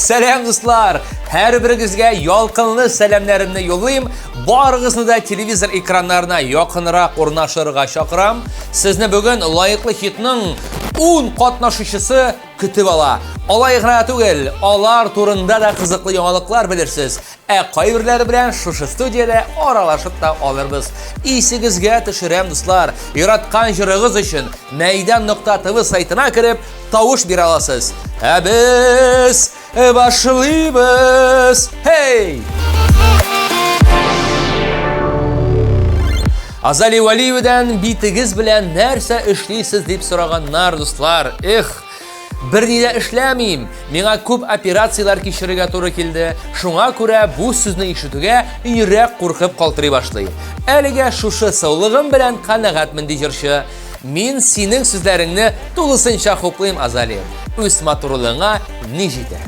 Сәлам, дуслар! Һәрберегезгә ялкынлы сәламнәремне юллыйм. Барыгызны да телевизор экраннарына якынрак урнашырга чакырам. Сезне бүген лаеклы хитның 10 катнашучысы көтеп ала. Алай гына түгел, алар турында да кызыклы яңалыклар белерсез. Ә кайберләре белән шушы студиядә аралашып та алырбыз. Исегезгә төшерәм, дуслар, яраткан җырыгыз өчен мәйдан.тв сайтына кереп, тавыш бирә аласыз. Ә без башлыйбыз. Хей! Азали Вәлиевадан битегез белән нәрсә эшлисез дип сораганнар, дуслар. Эх, Берни дә эшләмим. Миңа күп операцияләр кичерергә туры килде. Шуңа күрә бу сүзне ишетүгә йөрәк куркып калтырый башлый. Әлегә шушы саулыгым белән канәгатьмен, ди җырчы. Мин синең сүзләреңне тулысынча хуплыйм, Азалия. Үз матурлыгыңа ни җитә?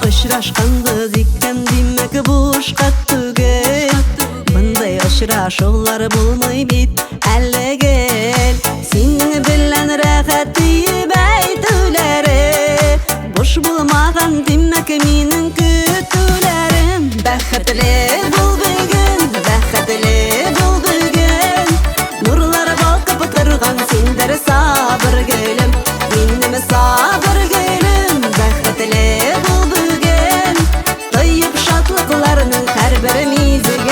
Очрашканбыз икән, димәк, бушка түгел. Мондый очрашулар булмый бит әле гел. Синең белән рәхәт диеп әйтүләре Буш булмаган, димәк, минем көтүләрем. Бәхетле бул бүген, бәхетле бул бүген. Нурлар балкып торган синдер сабыр гөлем. Минем сабыр гөлем, бәхетле бул бүген. Тоеп шатлыкларның һәрбер мизгелен.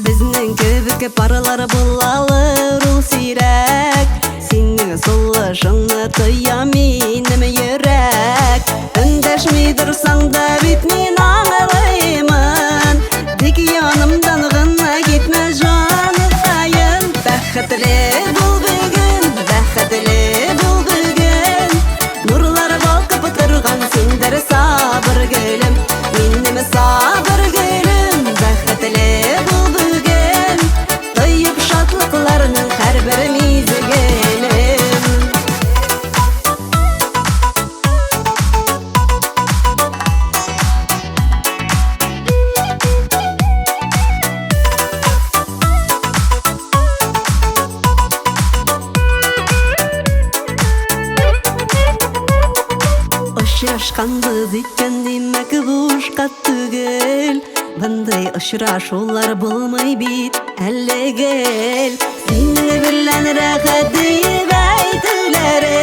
Безнең кебек парлар булалыр ул сирәк. Синең сулышыңны тоя минем йөрәк. Эндәшми торсаң да бит мин аңлыймын. Тик янымдан гына китмә, җаныкаем. Бәхетле бул бүген, бәхетле бул бүген. Нурлар балкып торган синдер сабыр гөлем. Минем сабыр гөлем, бәхетле бул бүген. Тоеп шатлыкларның һәрбер мизгелен. Очрашканбыз икән, димәк, бушка түгел. Мондый очрашулар булмый бит әле гел. Синең белән рәхәт диеп әйтүләре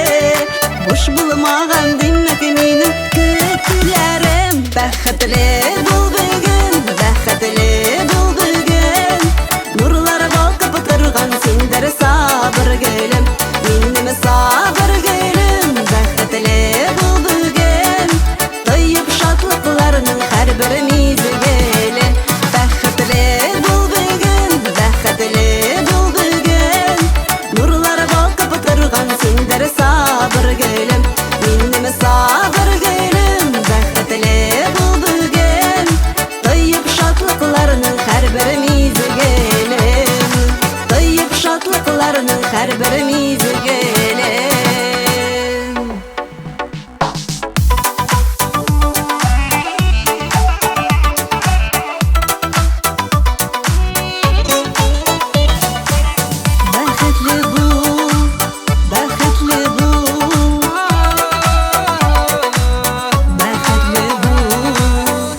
Буш булмаган, димәк, минем көтүләрем. Бәхетле бул бүген, бәхетле бул бүген. Нурлар балкып торган синдер сабыр гөлем. Минем сабыр гөлем, бәхетле бул бүген. Тоеп шатлыкларның һәрбер мизгелен. Бәхетле бул бүген, бәхетле бул бүген. Нурлар балкып торган синдер сабыр гөлем. Минем сабыр гөлем, бәхетле бул бүген. Тоеп шатлыкларның һәрбер мизгелен. Тоеп шатлыкларның һәрбер мизгелен. Бәхетле бул, бәхетле бул, бәхетле бул.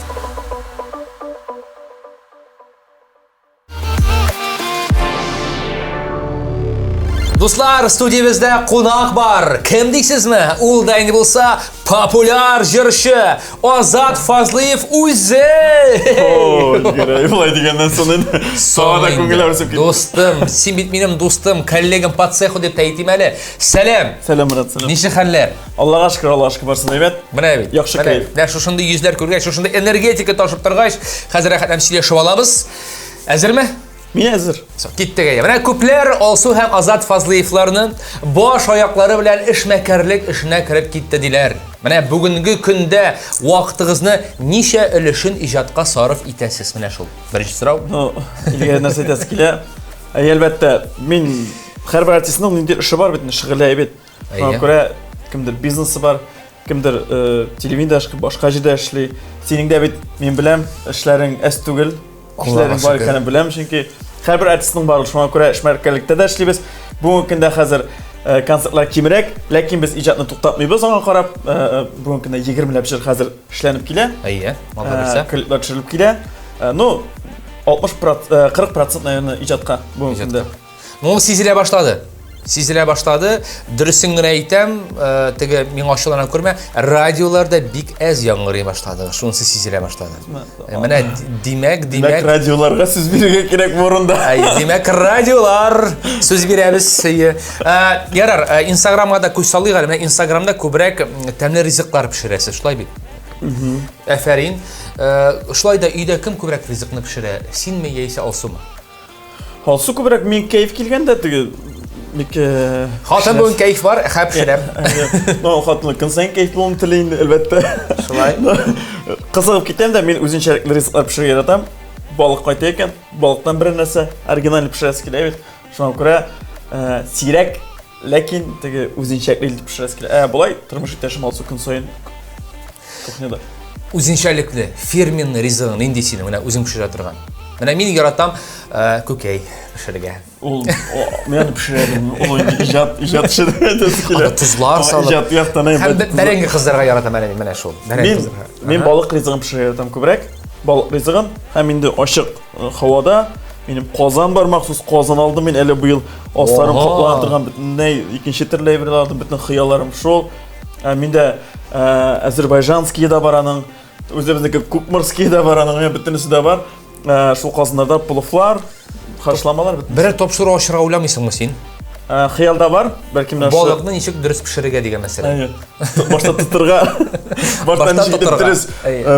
Дуслар, студиябездә кунак бар. Кем дисезме? Ул да инде булса популяр җырчы Азат Фазлыев үзе. О, Гәрәй, болай дигәннән соң инде сага да күңел әрсеп китте. Дустым, син бит минем дустым, коллегам по цеху дип тә әйтим әле. Сәлам. Сәлам, брат, сәлам. Ничек хәлләр? Аллага шөкер, Аллага шөкер, барысы да әйбәт. Менә бит. Яхшы кәеф. Менә шушындый йөзләр күргәч, шушындый энергетика ташып торгач, хәзер рәхәтләнеп сөйләшеп алабыз. Әзерме? Мин әзер. Киттек әйдә. Менә күпләр Алсу һәм Азат Фазлыевларны баш аяклары белән эшмәкәрлек эшенә кереп китте диләр. Менә бүгенге көндә вакытыгызны ничә өлешен иҗатка сарыф итәсез? Менә шул. Беренче сорау. Ну, илгә нәрсә әйтәсе килә. Әй, әлбәттә, мин һәрбер артистның нинди эше бар бит, шөгыле бит. Шуңа күрә кемдер бизнесы бар, кемдер э, телевидениедә эшли, башка җирдә эшли. Синең дә бит, мин беләм, эшләрең әз түгел. Эшләрең бар икәнен беләм, чөнки һәрбер артистның бар, шуңа күрә эшмәкәрлектә дә эшлибез. Бүгенге көндә хәзер э, концертлар кимрәк, ләкин без иҗатны туктатмыйбыз, аңа карап, э, бүгенге көндә 20 ләп җыр хәзер эшләнеп килә. Әйе, Алла бирсә. Клиплар төшерелеп килә. Ну, 60 40 процент, наверное, иҗатка бүгенге көндә. Ну, ул сизелә башлады. Сизелә башлады. Дөресен генә әйтәм, э, теге миңа ачулана күрмә, радиоларда бик әз яңгырый башлады. Шунысы сизелә башлады. Э, менә димәк, димәк, радиоларга сүз бирергә кирәк бу урында. Әй, димәк, радиолар сүз бирәбез. Э, ярар, Инстаграмга да күз салыйк әле. Менә Инстаграмда күбрәк тәмле ризыклар пешерәсез, шулай бит? Әфәрин. Шулай да өйдә кем күбрәк ризыкны пешерә? Синме яисә Алсумы? Алсу күбрәк мин кәеф килгәндә теге бик э, Хатын бүген кәеф бар, хәп пешерәм. Ну, хатыны көн саен кәеф булуын тели инде, әлбәттә. Шулай. Кызыгып китәм дә, мин үзенчәлекле ризыклар пешерергә яратам. Балык кайта икән, балыктан берәр нәрсә оригиналь пешерәсе килә бит. Шуңа күрә э, сирәк, ләкин теге үзенчәлекле итеп пешерәсе килә. Ә болай тормыш иптәшем Алсу көн саен кухняда. Үзенчәлекле, фирменный ризыгың нинди синең, менә үзең пешерә торган? Менә мин яратам э, күкәй пешерергә. Ул мин аны пешерә белмим. Ул инде иҗат, иҗат эше дип әйтәсе килә. Аны тозлар салып. Иҗат яктан Һәм бәрәңге кыздырырга яратам әле мин менә шул. Бәрәңге кыздырырга. Мин балык ризыгын пешерергә яратам күбрәк. Балык ризыгын һәм инде ачык э, һавада минем казан бар, махсус казан алдым мин әле быел. Асларым каплана торган бөтенләй икенче төрле әйберләр алдым, бөтен хыялларым шул. Ә, миндә ә, азербайджанский да бар аның, үзебезнеке кукморский да бар аның, бөтенесе дә бар. Ә, шул казаннарда пловлар, хашламалар бөтенесе. Берәр тапшыру ачырга уйламыйсыңмы син? Ә, хыялда бар, бәлки менә Балыкны ничек дөрес пешерергә дигән мәсьәлә. Әйе. Башта тотырга. Башта ничек итеп дөрес.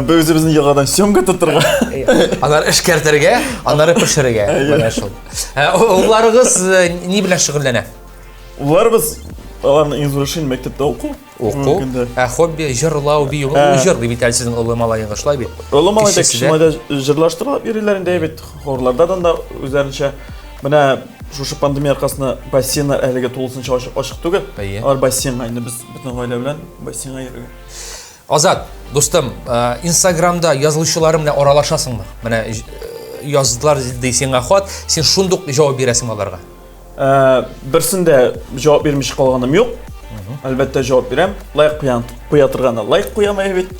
Без үзебезнең елгадан съемка тотырга. Аннары эшкәртергә, аннары пешерергә. Менә шул. Улларыгыз ни белән шөгыльләнә? Улларыбыз аларның иң зур эше мәктәптә уку. Уку. Ә хобби җырлау, бию. Ул җырлый бит әле сезнең олы малаегыз, шулай бит? Олы малай да кече малай да җырлаштырып йөриләр инде бит. Хорларда да үзләренчә. Менә шушы пандемия аркасында бассейннар әлегә тулысынча ачык, ачык түгел. Алар бассейнга инде без бөтен гаилә белән бассейнга йөрергә. Азат, дустым, Инстаграмда язылучыларың белән аралашасыңмы? Менә яздылар ди сиңа хат, син шундук җавап бирәсең аларга. Ә, берсендә җавап бирмичә калганым юк. Әлбәттә, җавап бирәм. Лайк куян, куя торганда лайк куям бит.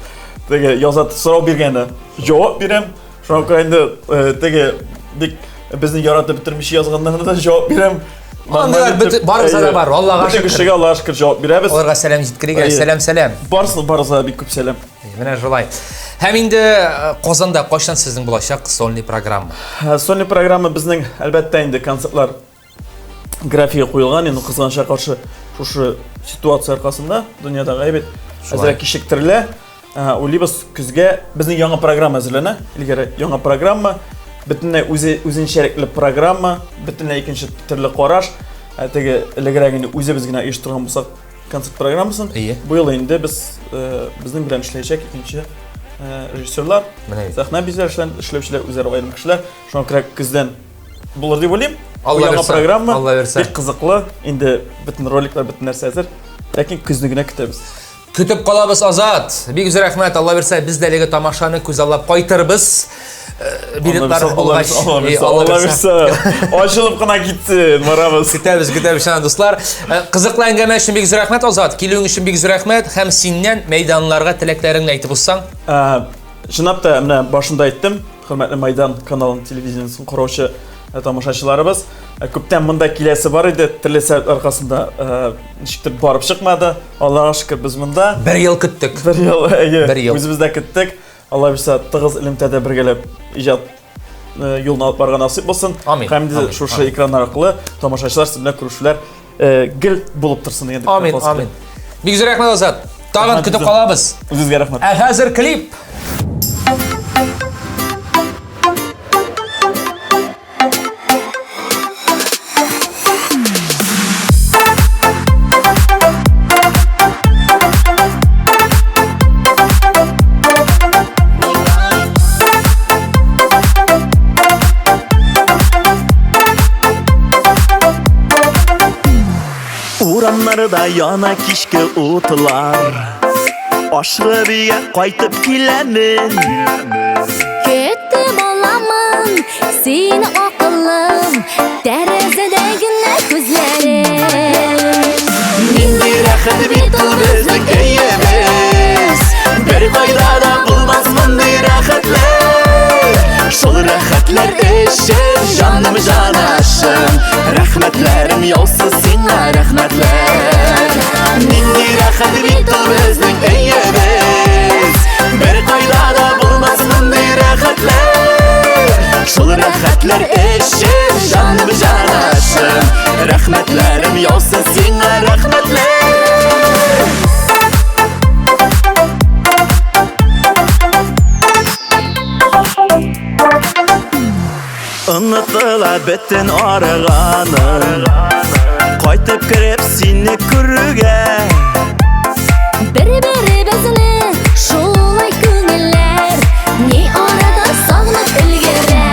Теге яза сорау биргәндә җавап бирәм. Шуңа күрә инде э, теге бик безне яратып бетермичә язганнарына да җавап бирәм. Андыйлар барысы да бар, Аллага шөкер. Бөтен кешегә Аллага шөкер җавап бирәбез. Аларга сәлам җиткерик, сәлам, сәлам. Барысы барысы бик күп сәлам. Менә шулай. Һәм инде э, Казанда кайчан сезнең булачак сольный программа? Э, сольный программа безнең әлбәттә инде концертлар графигы куелган, инде кызганычка каршы шушы ситуация аркасында дөньядагы әйбәт әзрәк кичектерелә. Э, уйлыйбыз, көзгә безнең яңа программа әзерләнә. Илгәре яңа программа, бөтенләй үзе үзенчәлекле программа, бөтенләй икенче төрле караш. Теге элегрәк инде үзебез генә оештырган булсак, концерт программасын. Әйе. Бу юлы инде без э, безнең белән эшләячәк икенче э, режиссерлар, сәхнә бизәр эшләүчеләр, үзләре аерым кешеләр. Шуңа күрә көздән булыр дип уйлыйм. Алла яңа программа. Алла бирсә. Бик кызыклы. Инде бөтен роликлар, бөтен нәрсә әзер. Ләкин көзне генә көтәбез. Көтеп калабыз, Азат. Бик зур рәхмәт. Алла бирсә, без дә әлеге тамашаны күзаллап кайтырбыз. Э, билетлар булгач, Алла бирсә. Ачылып кына китсен, барабыз. Көтәбез, көтәбез, шана дуслар. Э, кызыклы әңгәмә өчен бик зур рәхмәт, Азат. Килүең өчен бик зур рәхмәт һәм синнән мәйданларга теләкләреңне әйтеп узсаң. Э, чынлап та, менә башында әйттем, хөрмәтле Майдан каналын телевидениесен караучы тамашачыларыбыз, күптән монда киләсе бар иде, төрле сәбәп аркасында ничектер барып чыкмады. Аллага шөкер, без монда. Бер ел көттек. Бер ел, әйе. Бер ел. Үзебез дә көттек. Алла бирсә, тыгыз элемтәдә бергәләп иҗат э, юлын алып барырга насыйп булсын. Амин. Һәм инде шушы экраннар аркылы тамашачылар сезнең белән күрешүләр э, гел булып торсын дигән. Амин, амин. Бик зур рәхмәт, Азат. Тагын көтеп калабыз. Үзегезгә рәхмәт. Ә хәзер клип. Урамнарда яна кичке утлар. Ашыгып өйгә кайтып киләмен. Көтеп аламын сине, акыллым, тәрәзәдә генә күзләрең. Нинди рәхәт бит ул безнең өебез. Бер кайда да булмас мондый рәхәтләр. Шул рәхәтләр өчен җаным җанашым, рәхмәтләрем яусын сиңа, рәхмәтләр. Нинди рәхәт бит ул безнең өебез. Бер кайда да булмас мондый рәхәтләр. Шул рәхәтләр өчен җаным җанашым, рәхмәтләрем яусын сиңа, рәхмәтләр. Онытыла бөтен арыганым, кайтып кереп сине күрүгә. Бер-беребезне шулай күңелләр ни арада сагынып өлгерә.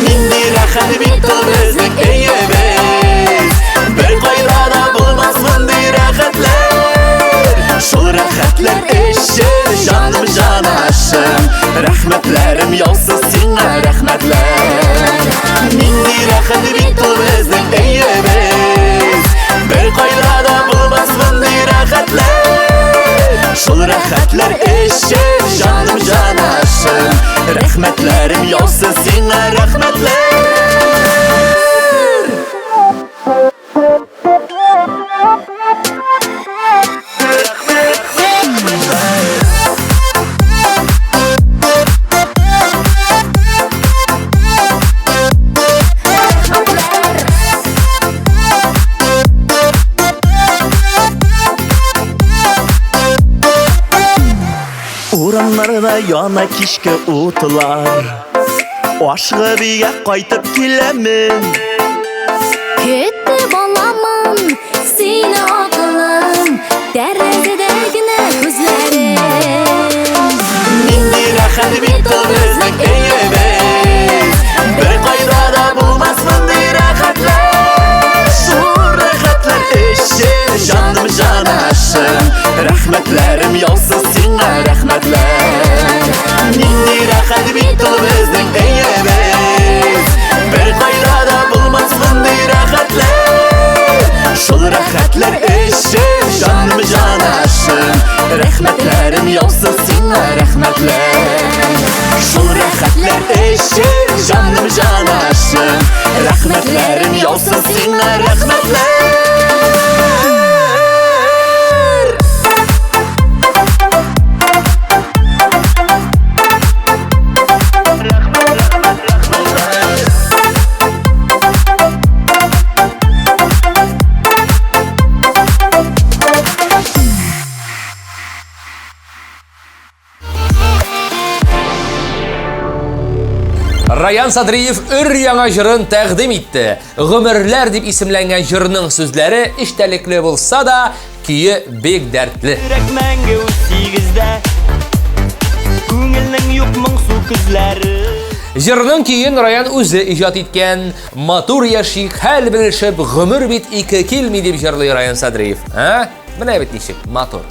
Нинди рәхәт бит ул безнең өебез. Бер кайда да булмас мондый рәхәтләр. Шул рәхәтләр өчен җаным җанашым, рәхмәтләрем яусын сиңа, рәхмәтләр. Нинди рәхәт бит ул безнең өебез. Бер кайда да булмас мондый рәхәтләр. Шул рәхәтләр өчен җаным җанашым, рәхмәтләрем яусын сиңа, рәхмәтләр. Урамнарда яна кичке утлар. Ашыгып өйгә кайтып киләмен. Көтеп аламын сине, акыллым, тәрәзәдә генә күзләрең. Нинди рәхәт бит ул безнең өебез. Бер кайда да булмас мондый рәхәтләр. Шул рәхәтләр өчен җаным җанашым, рәхмәтләрем яусын сиңа, рәхмәтләр. Нинди рәхәт бит ул безнең өебез. Бер кайда да булмас мондый рәхәтләр. Шул рәхәтләр өчен җаным җанашым, рәхмәтләрем яусын сиңа, рәхмәтләр. Шул рәхәтләр өчен җаным җанашым, рәхмәтләрем яусын сиңа, рәхмәтләр. Раян Садриев өр яңа җырын тәкъдим итте. Гомерләр дип исемләнгән җырның сүзләре эчтәлекле булса да, көе бик дәртле. Йөрәк мәңге үз тигездә, күңелнең юк моңсу көзләре. Җырның көен Раян үзе иҗат иткән. Матур яшик, хәл белешеп, гомер бит ике килми дип җырлый Раян Садриев. А? Менә бит ничек матур.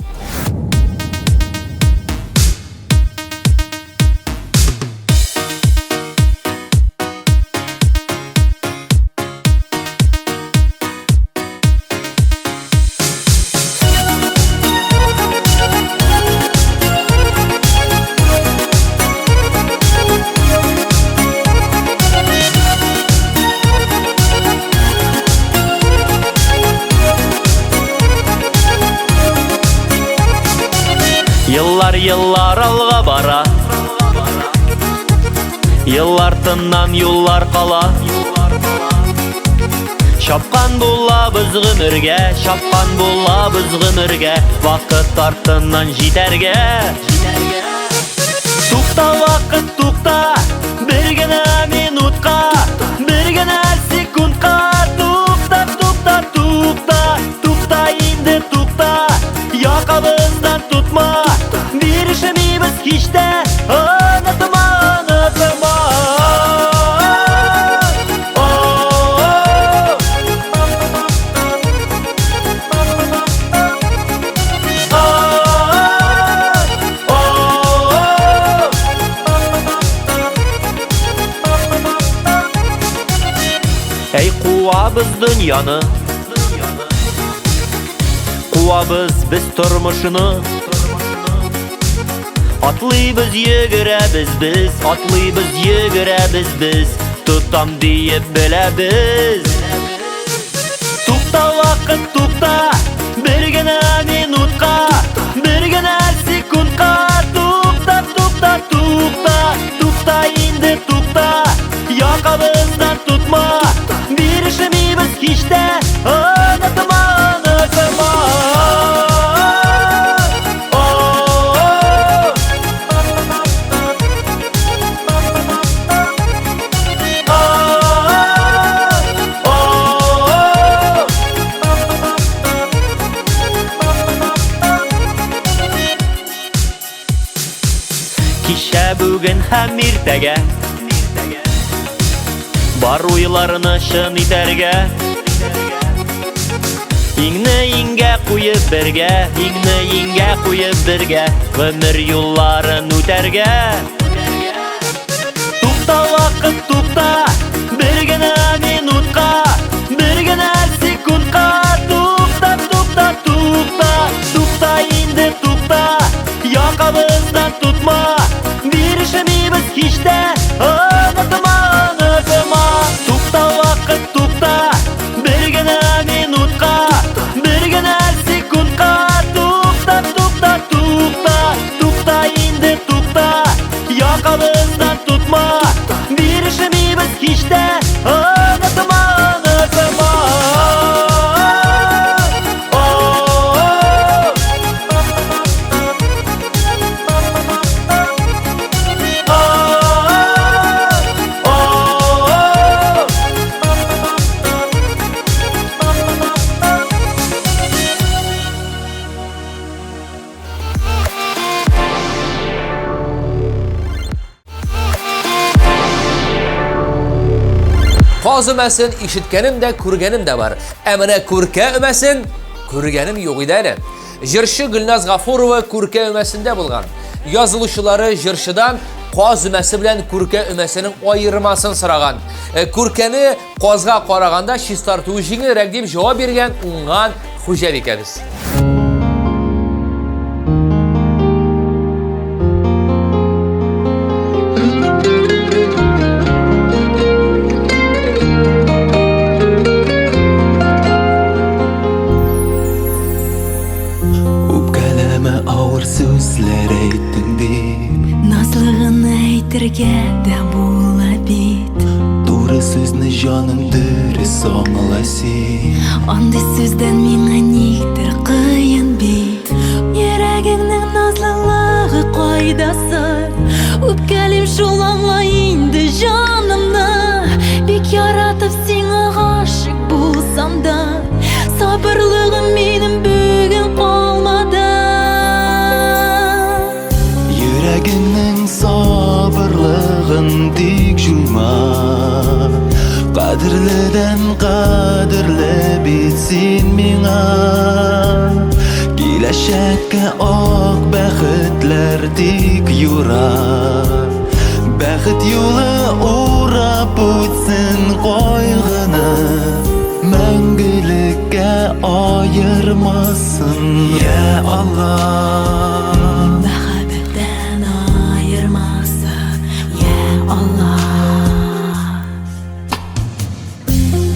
Еллар, еллар алга бара, Еллар тыннан юллар кала. Чапкан булабыз гомергә, чапкан булабыз гомергә, Вакыт артыннан җитәргә. Тукта, вакыт, тукта, бер генә минутка, бер генә секундка. Тукта, тукта, тукта, тукта инде, тукта, якабыздан тотма, бирешмибез һич тә, онытма, онытма. Куабыз дөньяны. Куабыз без тормышны. Атлыйбыз, йөгерәбез без, атлыйбыз, йөгерәбез без, тотам диеп беләбез. Тукта, вакыт, тукта, бер генә минутка, бер генә секундка, тукта, тукта, тукта, тукта инде, тукта, якабыздан тотма, бирешмибез һич тә, онытма, онытма. Кичә, бүген һәм иртәгә Бар уйларны чын итәргә Иңне иңгә куеп бергә, иңне иңгә куеп бергә Гомер юлларын үтәргә. Тукта, вакыт, тукта, бер генә минутка, бер генә секундка, тукта, тукта, тукта, тукта инде, тукта, якабыздан тотма, бирешмибез һич тә, онытма, онытма. Тукта, вакыт, тукта, бер генә минутка, бер генә секундка, тукта, тукта, тукта, тукта инде, тукта, якабыздан тотма, бирешмибез һич тә, онытма, онытма. Каз өмәсен ишеткәнем дә, күргәнем дә бар. Ә менә күркә өмәсен күргәнем юк иде әле. Җырчы Гөлназ Гафурова күркә өмәсендә булган. Язылучылары җырчыдан каз өмәсе белән күркә өмәсенең аермасын сораган. Күркәне казга караганда чистартуы җиңелрәк дип җавап биргән уңган хуҗабикәбез. Үпкәләмә, авыр сүзләр әйттем дип. Назлы гына әйтергә дә була бит. Туры сүзне, җаным, дөрес аңла син. Андый сүздән миңа никтер кыен бит. Йөрәгеңнең назлылыгы кайда соң? Үпкәлим шул, аңла инде җанымны. Бик яратып сиңа гашыйк булсам да, сабырлыгым минем бүген калмады. Йөрәгеңнең сабырлыгын тик җуйма. Кадерледән кадерле бит син миңа. Киләчәккә ак бәхетләр тик юра. Бәхет юлы урап үтсен кайгыны. Мәңгелеккә аермасын, я Алла. Мәхәббәттән аермасын, я Алла.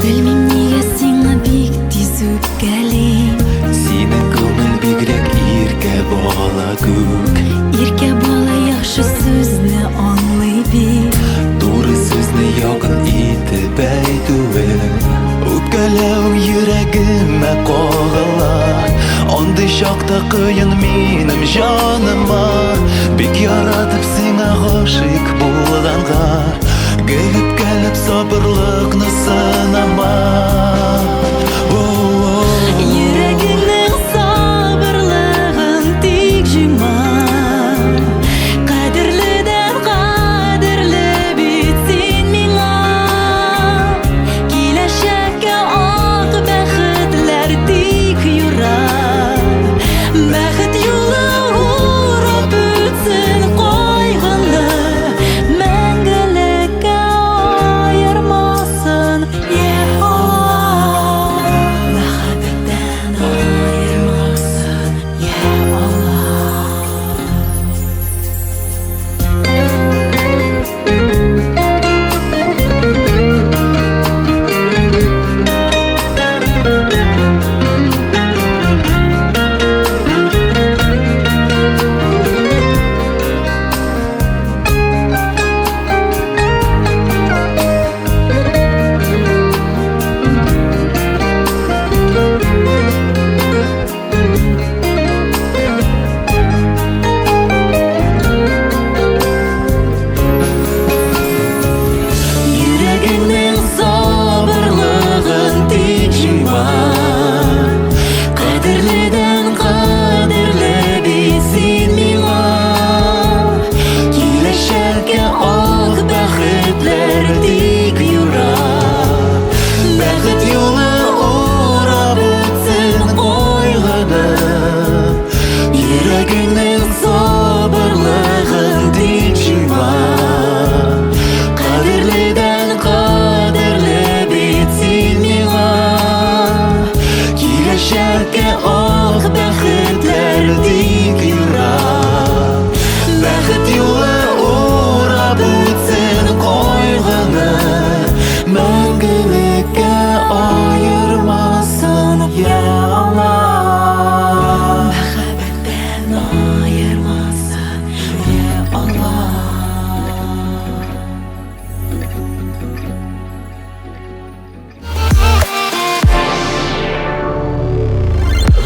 Белмим, нигә сиңа бик тиз үпкәлим. Синең күңел бигрәк иркә бала күк. Иркә бала яхшы сүзне аңлый бит. Туры сүзне якын итеп әйтүең, Үпкәләү йөрәгемә кагыла. Андый чакта кыен минем җаныма. Бик яратып сиңа гашыйк булганга, Гел үпкәләп сабырлыкны сынама. О-о-о. Йөрәгеңнең сабырлыгын тик җуйма. Кадерледән кадерле бит син миңа. Киләчәккә ак бәхетләр тик юра. Бәхет юлы урап үтсен кайгыны.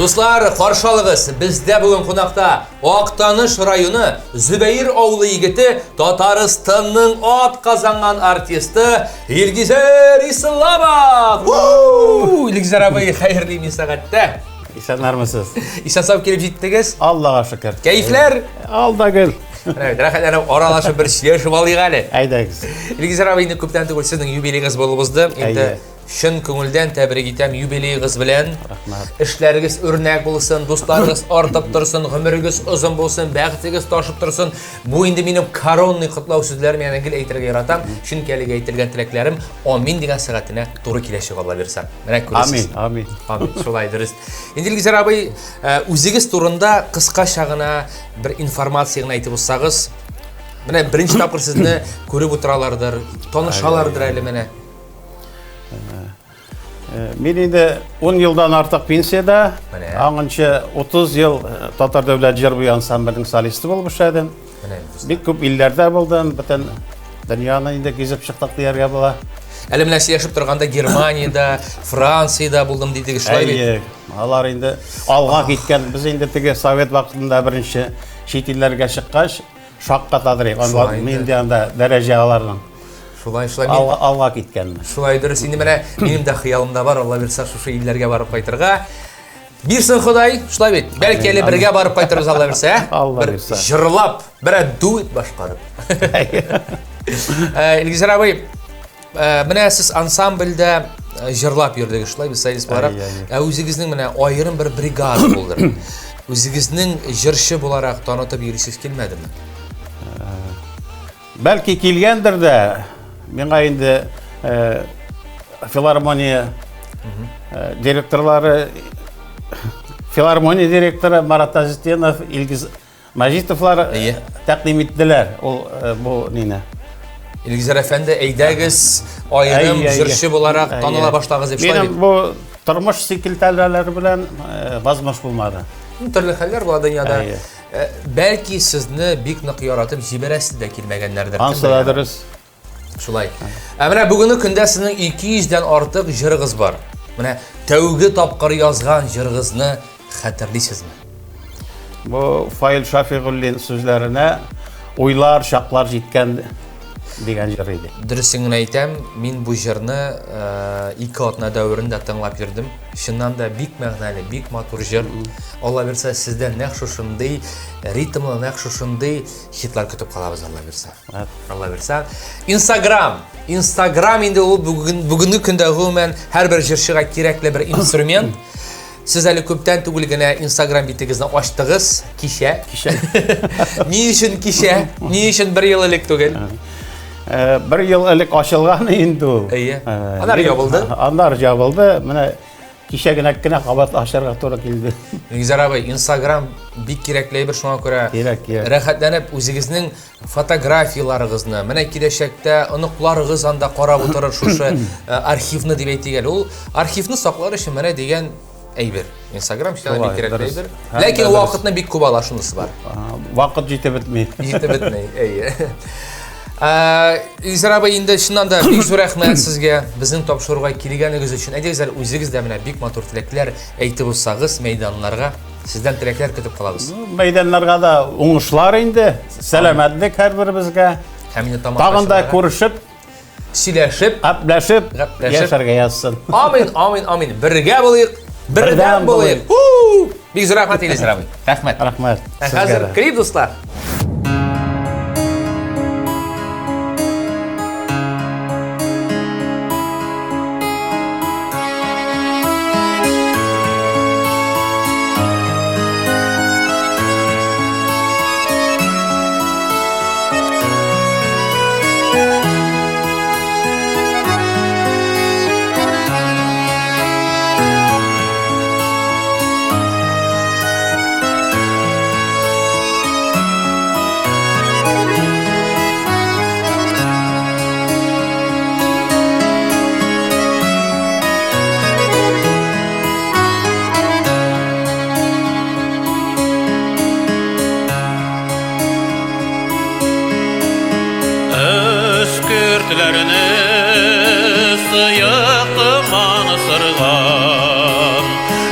Дуслар, каршы алыгыз. Бездә бүген кунакта Актаныш районы Зөбәер авылы егете, Татарстанның ат казанган артисты Илгизәр Исламов. Илгизәр абый, хәерле имин сәгатьтә. Исәннәрмесез? Исән сау килеп җиттегез. Аллага шөкер. Кәефләр? Алда гел. Менә рәхәтләнеп аралашып бер сөйләшеп алыйк әле. Әйдәгез. Илгизәр абый, инде күптән түгел сезнең юбилеегыз булып узды. Инде Чын күңелдән тәбрик итәм юбилеегыз белән. Рәхмәт. Эшләрегез үрнәк булсын, дусларыгыз артып торсын, гомерегез озын булсын, бәхетегез ташып торсын. Бу инде минем коронный котлау сүзләрем, яны гел әйтергә яратам. Чөнки әлеге әйтелгән теләкләрем амин дигән сәгатенә туры киләчәк, Алла бирсә. Менә күрәсез. Амин, амин. Амин. Шулай дөрес. Инде Илгизәр абый, э, үзегез турында кыскача гына бер информация гына әйтеп узсагыз. Менә беренче тапкыр сезне күреп утыралардыр, танышалардыр әле менә. Мин инде 10 елдан артык пенсиядә. Аңынчы 30 ел Татар дәүләт җыр буе ансамблінің солисты булып эшләдем. Бик күп илләрдә булдым, бөтен дөньяны инде гизеп чыктык дияргә була. Әле менә сөйләшеп торганда Германиядә, Франциядә булдым дидегез, шулай бит? Әйе, алар инде алга киткән. Без инде теге совет вакытында беренче чит илләргә чыккач, шаккатадыр. Мин дә анда дәрәҗә аларның. Шулай, шулай. Мин... Алга, алга киткән. Шулай дөрес. Инде менә минем дә хыялымда бар, Алла бирсә, шушы илләргә барып кайтырга. Бирсен Ходай, шулай бит. Бәлки әле бергә барып кайтырбыз, Алла бирсә, ә? Алла бирсә. Җырлап, бер дуэт башкарып. Э, Илгизәр абый, э, менә сез ансамбльдә э, җырлап йөрдегез, шулай бит, солист буларак. Ә үзегезнең менә аерым бер бригада булдыр. Үзегезнең җырчы буларак танытып йөрисез килмәдеме? Бәлки килгәндер дә, миңа инде э, филармония э, директорлары, филармония директоры Марат Тазетдинов, Илгиз Мәҗитовлар э, тәкъдим иттеләр ул э, бу нине. Илгизәр әфәнде, әйдәгез, аерым җырчы буларак таныла башлагыз дип шулай Минем бу тормыш сикелтәләре белән э, возможно булмады. Төрле хәлләр була дөньяда. Э, бәлки сезне бик нык яратып җибәрәсе дә килмәгәннәрдер. Ансы да дөрес. Шулай. Ә менә бүгенге көндә сезнең 200 дән артык җырыгыз бар. Менә тәүге тапкыр язган җырыгызны хәтерлисезме? Бу Фаил Шафигуллин сүзләренә уйлар, чаклар җиткән дигән җыр иде. Дөресен генә әйтәм, мин бу җырны э, ике атна дәверендә тыңлап йөрдем. Чыннан да бик мәгънәле, бик матур җыр. Алла бирсә, сездән нәкъ шушындый ритмлы, нәкъ шушындый хитлар көтеп калабыз, Алла бирсә. Алла бирсә. Инстаграм. Инстаграм инде ул бүген бүгенге көндә гомумән һәрбер җырчыга кирәкле бер инструмент. Сез әле күптән түгел генә Инстаграм битегезне ачтыгыз. Кичә. Кичә. Ни өчен кичә? Ни өчен бер ел элек түгел? Э, бер ел элек ачылган инде ул. Әйе. Э, Аннары ябылды. Аннары ябылды. Менә кичә генә кенә кабат ачарга туры килде. Илгизәр абый, Инстаграм бик кирәкле әйбер, шуңа күрә кирәк, кирәк. Рәхәтләнеп үзегезнең фотографияләрегезне, менә киләчәктә оныкларыгыз анда карап утырыр шушы э, архивны дип әйтик әле. Ул архивны саклар өчен менә дигән әйбер. Инстаграм чыннан бик кирәкле әйбер. Ләкин вакытны бик күп ала, шунысы бар. Вакыт җитеп бетми. Җитеп бетми, әйе. Илзар абый, инде чыннан да бик зур рәхмәт сезгә безнең тапшыруга килгәнегез өчен. Әйдәгез әле үзегез дә менә бик матур теләкләр әйтеп узсагыз мәйданнарга. Сездән теләкләр көтеп калабыз. Мәйданнарга да уңышлар инде, сәламәтлек һәрберебезгә. Һәм инде Тагын да күрешеп, сөйләшеп, гәпләшеп, яшәргә язсын. Амин, амин, амин. Бергә булыйк, бердәм булыйк. Бик зур рәхмәт, Илгизәр абый. Рәхмәт. Рәхмәт. Хәзер клип, дуслар. Өскөртләрне сыек томан сырган,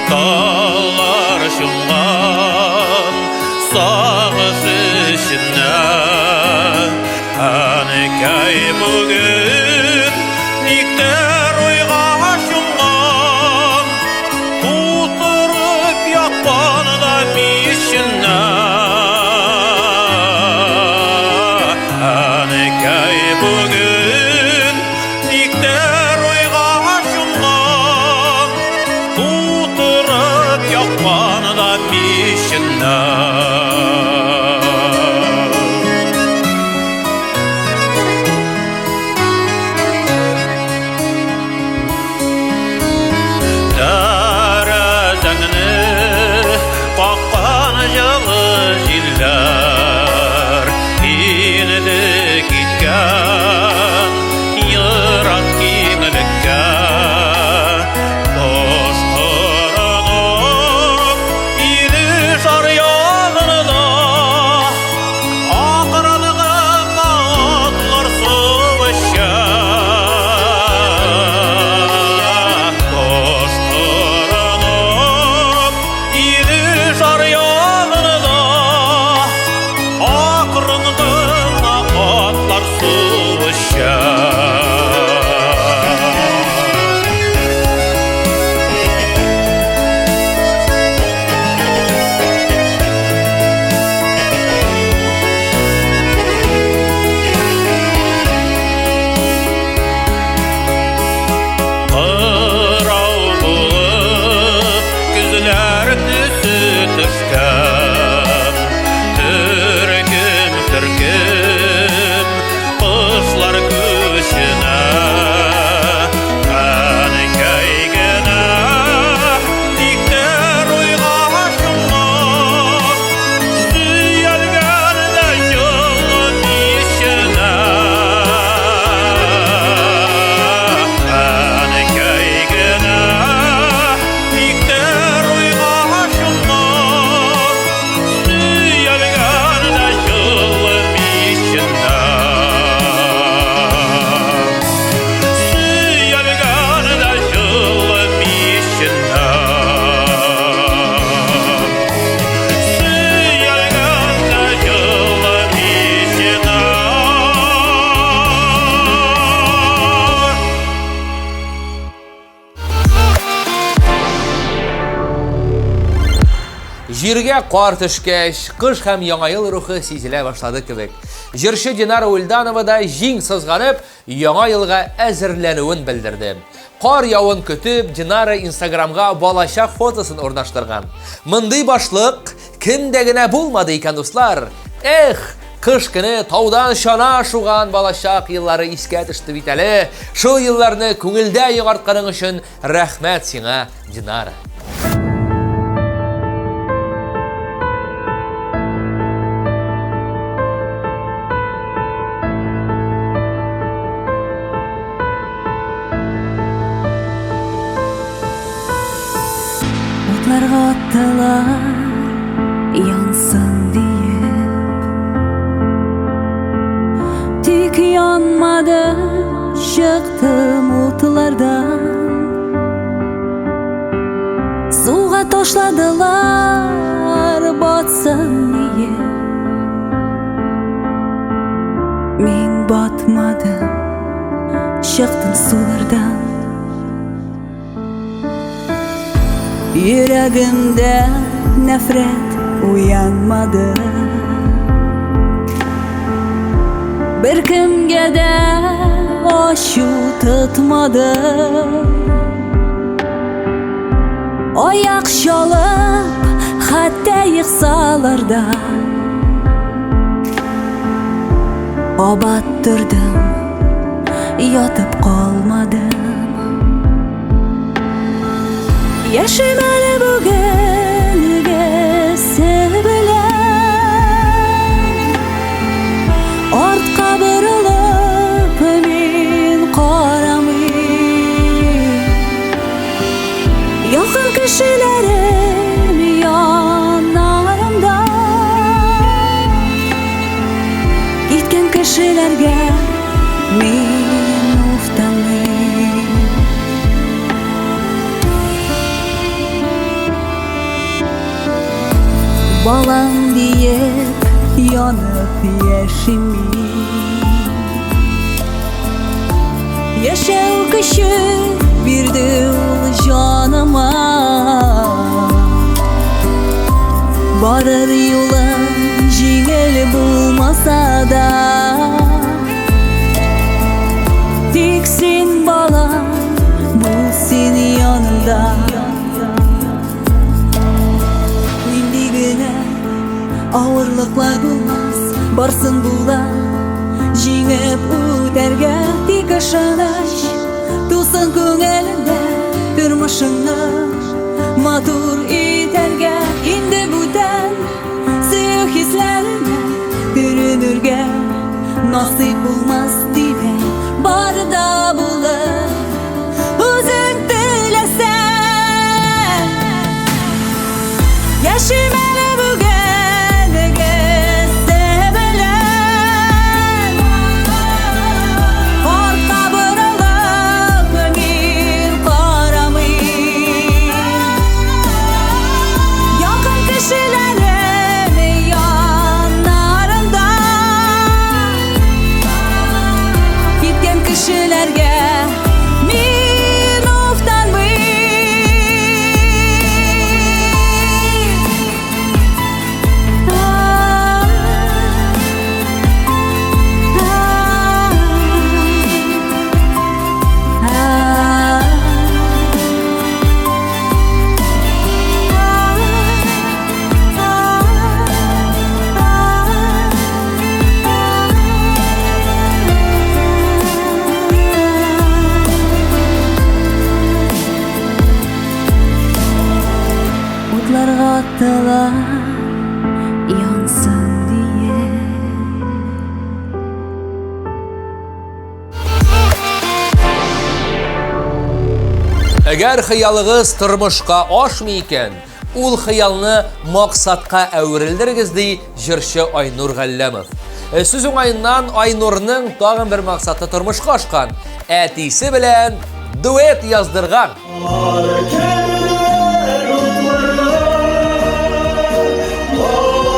Таллар бүген никтер уйга чумган, Тутырып яккан да миченә. Әнекәй бүген никтер уйга чумган, Тутырып яккан да миченә. Тәрәзәңне каккан җылы җилләр инде киткән ерак киңлеккә. Кош кырының Илеш аръягында акрын гына атлар су эчә. Кош кырының Илеш аръягында акрын гына атлар су эчә. Кырау булып көзләр төсе төшкән, төркем-төркем кошлар күченә. Әнкәй генә никтер уйга чумган, сөялгән дә җылы миченә. Әнкәй генә никтер уйга чумган, сөялгән дә җылы миченә. Сөялгән дә җылы миченә. Сөялгән дә җылы миченә. Җиргә кар төшкәч, кыш һәм Яңа ел рухы сизелә башлады кебек. Җырчы Динара Ульданова да җиң сызганып, Яңа елга әзерләнүен белдерде. Кар явын көтеп, Динара Инстаграмга балачак фотосын урнаштырган. Мондый башлык кемдә генә булмады икән, дуслар? Эх, кыш көне таудан чана шуган балачак еллары искә төште бит әле. Шул елларны күңелдә яңартканың өчен рәхмәт сиңа, Динара. Утларга аттылар янсын диеп. Тик янмады, чыктым утлардан. Суга ташладылар, батсын диеп. Мин батмадым, чыктым сулардан. Йөрәгемдә нәфрәт уянмады. Беркемгә дә ачу тотмады. Аяк чалып, хәтта ексалар да, Кабат тордым, ятып калмадым. Яшим әле бүгенгесе белән. Артка борылып мин карамыйм. Якын кешеләрем яннарымда. Киткән кешеләргә мин уфтанмыйм. Балам диеп янып яшим мин. Яшәү көче бирде ул җаныма. Барыр юлым җиңел булмаса да. Тик син, балам, бул син янымда. Нинди генә авырлыклар булмас, барсын була җиңеп үтәргә. Тик ышаныч тусын күңелеңдә, тормышыңны матур итәргә. Инде бүтән сөю хисләренә төренергә насыйп булмас димә, бар да булыр үзең теләсәң. Яшим әле бүгенгесе белән, артка борылып мин карамыйм. Якын кешеләрем яннарында, киткән кешеләргә мин уфтанмыйм. Утларга атыла янсын диеп. Әгәр хыялыгыз тормышка ашмый икән, ул хыялны максатка әверелдерегез, ди җырчы Айнур Галләмов. Сүз уңаеннан Айнурның тагын бер максаты тормышка ашкан. Әтисе белән дуэт яздырган.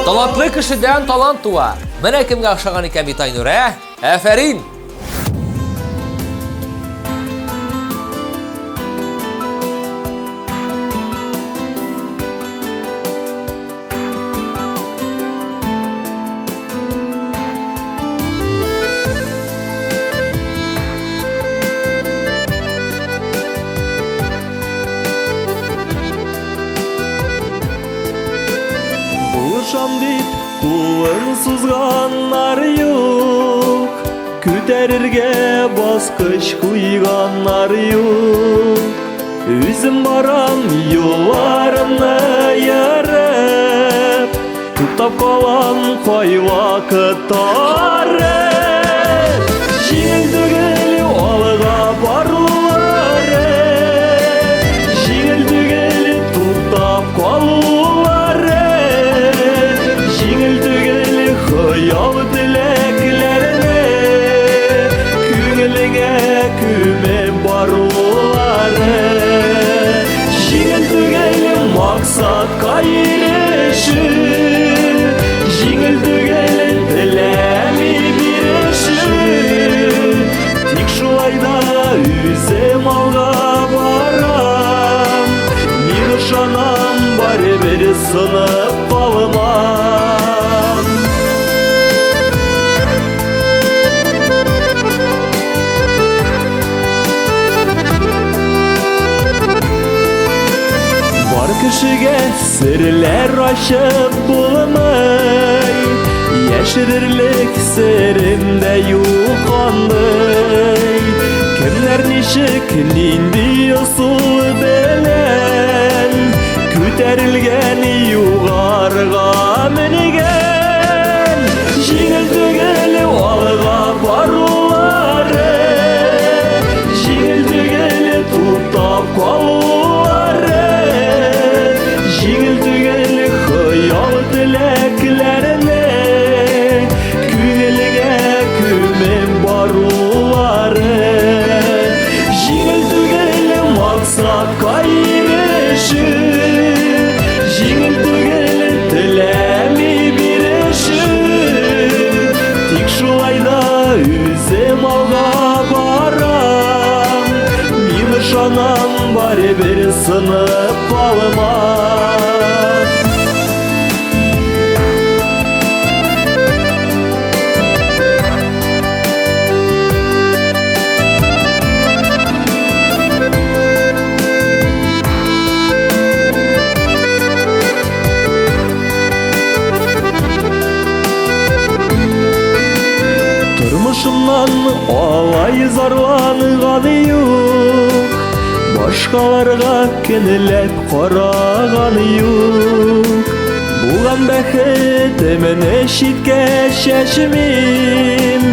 Талантлы кешедән талант туа. Менә кемгә охшаган икән бит Айнур, ә? Афәрин! Булышам дип кулын сузганнар юк, күтәрергә баскыч куйганнар юк. Үзем барам юлларымны ерып, туктап калам кайвакыт арып. Җиңел түгел алга барулары, җиңел түгел туктап калулары, җиңел түгел хыял теләкләрне күңелеңә күмеп барулары. Җиңел түгел максатка ирешү, җиңел түгел теләми бирешү. Тик шулай да үзем алга барам, мин ышанам, барыбер сынып калмам. Бар кешегә серләр ачып булмый, яшерерлек серем дә юк андый. Кемнәр ничек, нинди ысул белән күтәрелгән, югарыга менгән. Җиңел түгел алга барулары, җиңел түгел туктап калулары, җиңел түгел хыял теләкләрне күңелгә күмеп барулары. Җиңел түгел максатка ирешү, җиңел түгел теләми бирешү. Тик шулай да ышанам, барыбер сынып калмам. Тормышымнан алай зарланган юк, Башкаларга көнләп караган юк. Булган бәхетемне читкә чәчмим,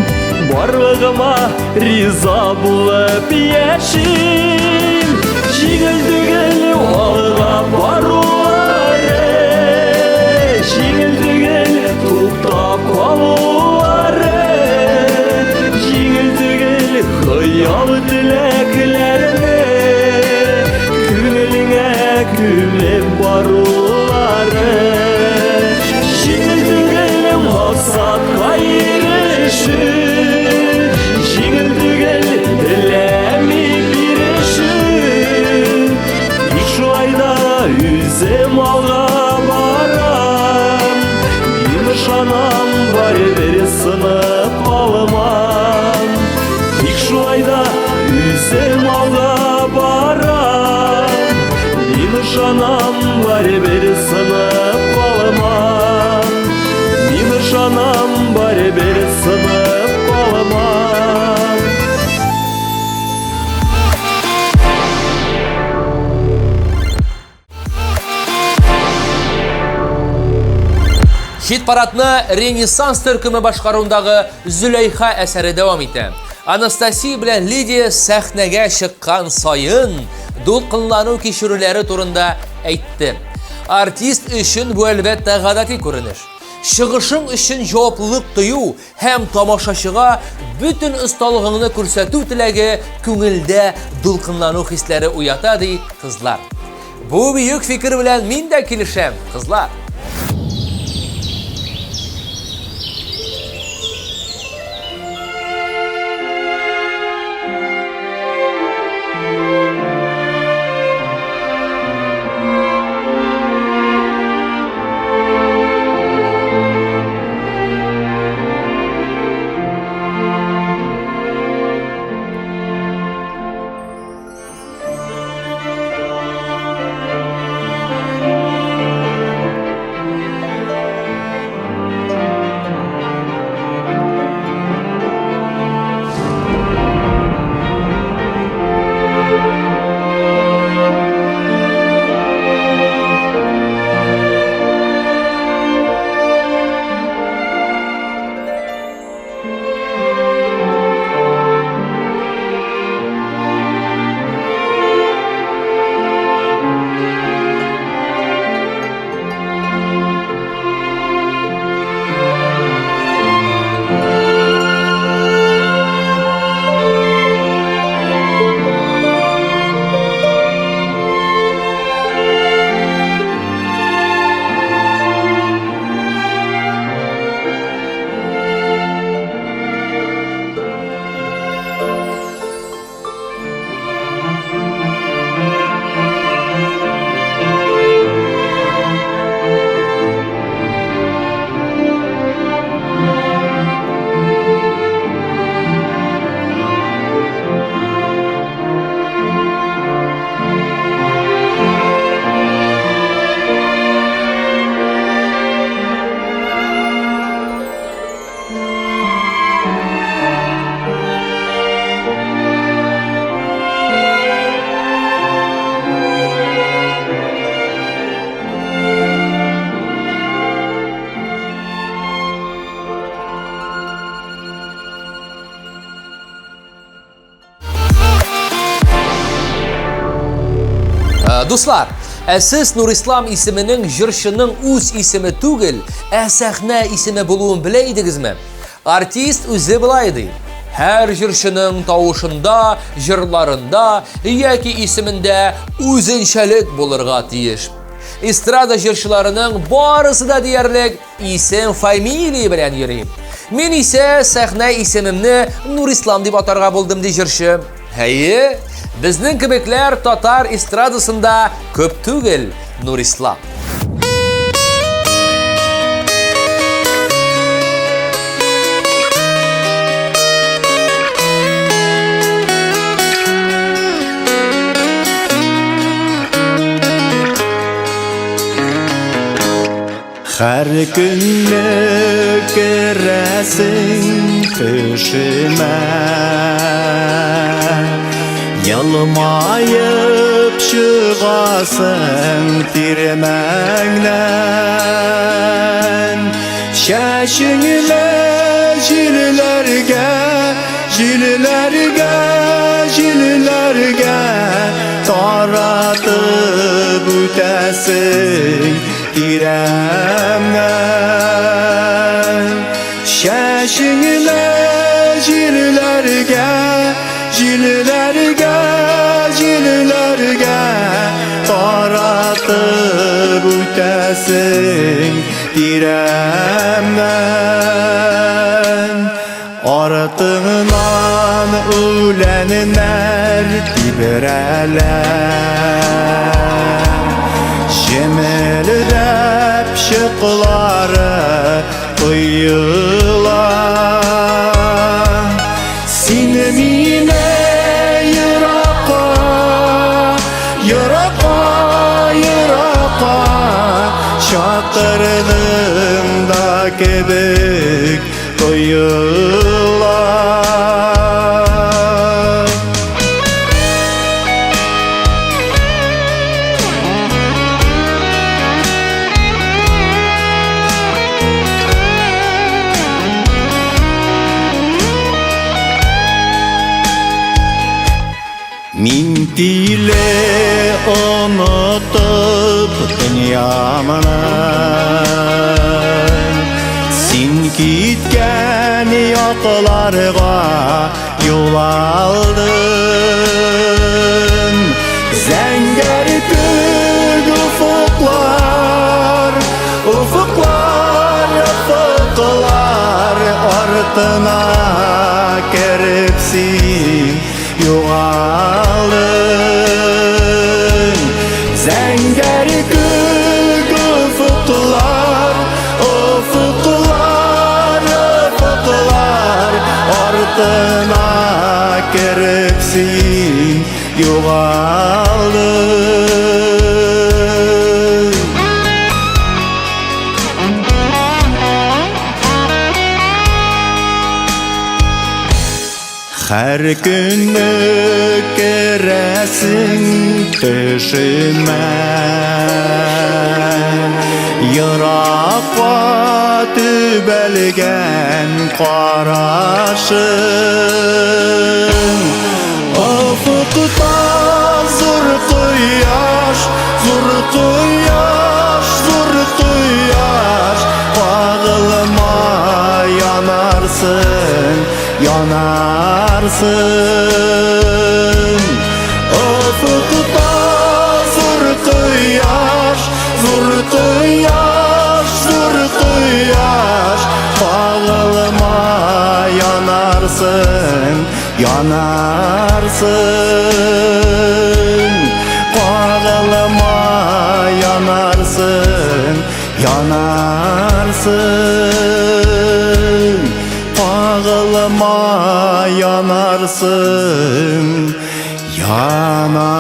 Барлыгыма риза булып яшим. Җиңел түгел алга барулары, Җиңел түгел туктап калулары, Җиңел түгел хыял теләкләрне Күңелеңә күмеп барулары. Җиңел түгел максатка ирешү, Җиңел түгел теләми бирешү. Тик шулай да үзем алга барам, Мин ышанам, барыбер сынып калмам. Тик шулай да үзем алга барам, Мин ышанам, барыбер сынып калмам. Мин ышанам, барыбер сынып калмам. Хит-парадны Ренессанс төркеме башкаруындагы Зөләйха әсәре дәвам итә. Анастасия белән Лидия сәхнәгә чыккан саен дулкынлану кичерүләре турында әйтте. Артист өчен бу әлбәттә гадәти күренеш. Чыгышың өчен җаваплылык тою һәм тамашачыга бөтен осталыгыңны күрсәтү теләге күңелдә дулкынлану хисләре уята, ди кызлар. Бу бөек фикер белән мин дә килешәм, кызлар. Дуслар, ә сез Нурислам исеменең җырчының үз исеме түгел, ә сәхнә исеме булуын белә идегезме? Артист үзе болай ди. Һәр җырчының тавышында, җырларында яки исемендә үзенчәлек булырга тиеш. Эстрада җырчыларының барысы да диярлек исем, фамилия белән йөри. Мин исә сәхнә исемемне Нурислам дип атарга булдым, ди җырчы. Әйе, Безнең кебекләр татар эстрадасында күп түгел, Нурислам. Һәр көнне керәсең төшемә Елмаеп чыгасың тирмәңнән Чәчеңне җилләргә, җилләргә, җилләргә Таратып үтәсең тирәмнән. Чәчеңне җилләргә, җилләргә, җилләргә Таратып үтәсең тирәмнән. Артыңнан үләннәр тибрәлә, Җемелдәп чыклары коела. Син мине еракка, еракка, еракка чакырдың да кебек тоела. Мин тиле онытып дөньямны, Син киткән якларга юл алдым. Зәңгәр күк офыклар, офыклар, офыклар артына кереп син югалдың. Зәңгәр күк офыклар, офыклар, офыклар артына кереп син югалдың. Һәр көнне керәсең төшемә, Еракка төбәлгән карашың. Офыкта зур кояш, зур кояш, зур кояш, Кагылма, янарсың, янарсың. Офыкта зур кояш, зур кояш, зур кояш, Кагылма, янарсың, янарсың. Кагылма, янарсың, янарсың. Кагылма, янарсың, янарсың.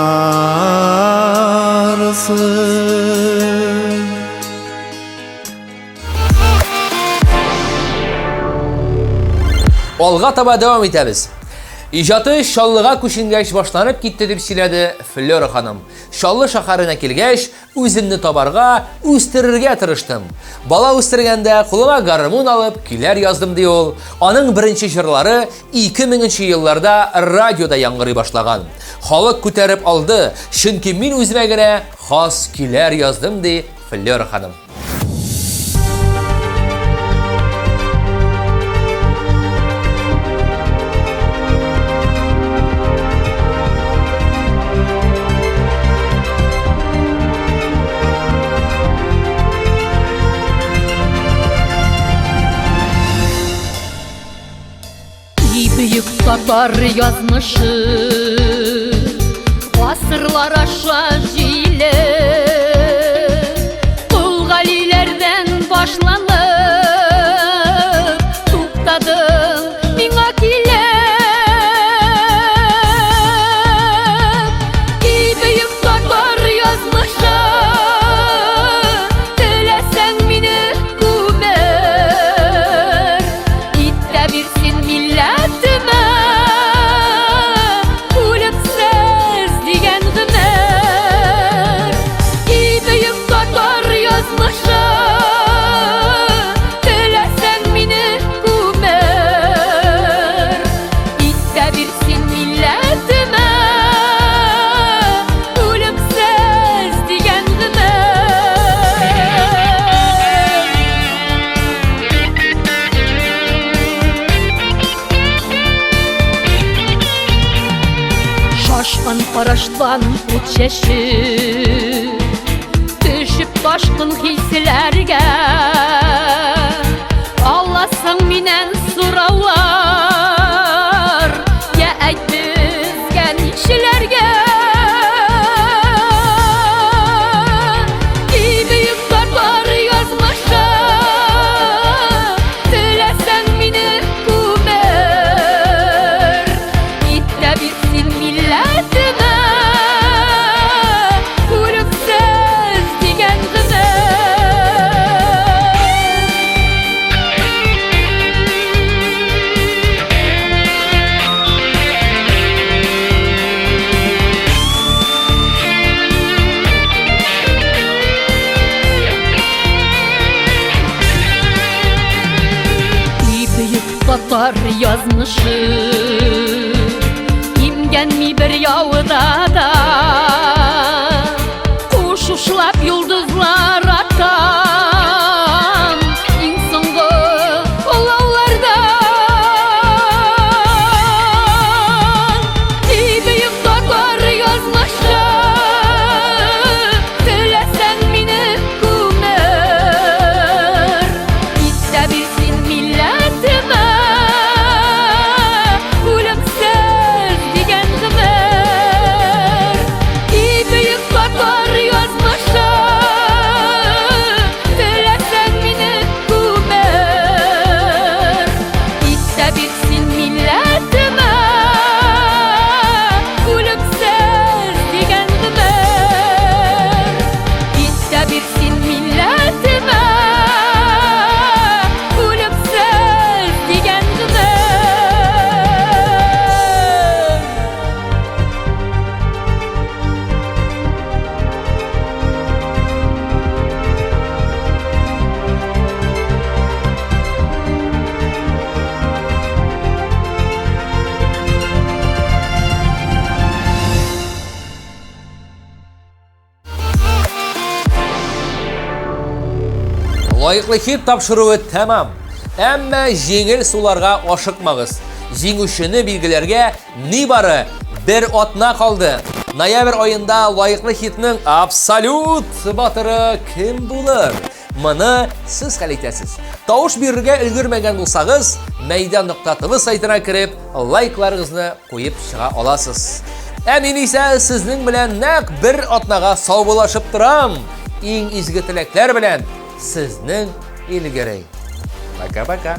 Алга таба дәвам итәбез. Иҗаты Чаллыга күченгәч башланып китте дип сөйләде Флера ханым. Чаллы шәһәренә килгәч, үземне табарга, үстерергә тырыштым. Бала үстергәндә кулыма гармун алып, көйләр яздым ди ул. Аның беренче җырлары 2000 елларда радиода яңгырый башлаган. Халык күтәреп алды, чөнки мин үземә генә хас көйләр яздым ди Флера ханым. Бөек татар язмышы. Гасырлар аша җиле Кол Галиләрдән башланып Туктадың миңа килеп И бөек татар язмышы Теләсәң мине күмер Итә бирсен милләтемә Үлемсез дигән гомер И бөек татар язмышы Теләсәң мине күмер Итә бирсен милләтемә Үлемсез дигән гомер Шашкан караштан ут чәчеп Төшеп ташкын хисләргә Аласың миннән сораулар Я әйт безгә нишләргә И бөек татар язмышы Теләсәң мине күмер Итә бит син милләтемә Үлемсез дигән гомер И бөек татар язмышы Имгәнми бер яуда да Куш ушлап йолдызлар атам Иң соңгы олауларда И бөек татар язмышы Теләсәң мине күмер Итә бир син милләтемә Үлемсез дигән гомер И бөек татар язмышы Теләсәң мине күмер Итә бир син милләтемә Үлемсез дигән гомер Итә бир син милләтемә Үлемсез дигән гомер Лаеклы хит тапшыруы тәмам. Әмма җиңел суларга ашыкмагыз. Җиңүчене билгеләргә нибары бер атна калды. Ноябрь аенда лаеклы хитның абсолют батыры кем булыр? Моны сез хәл итәсез. Тавыш бирергә өлгермәгән булсагыз, мәйдан.тв сайтына кереп, лайкларыгызны куеп чыга аласыз. Ә мин исә сезнең белән нәкъ бер атнага саубуллашып торам. Иң изге теләкләр белән сезнең Илгәрәй. Пока-пока.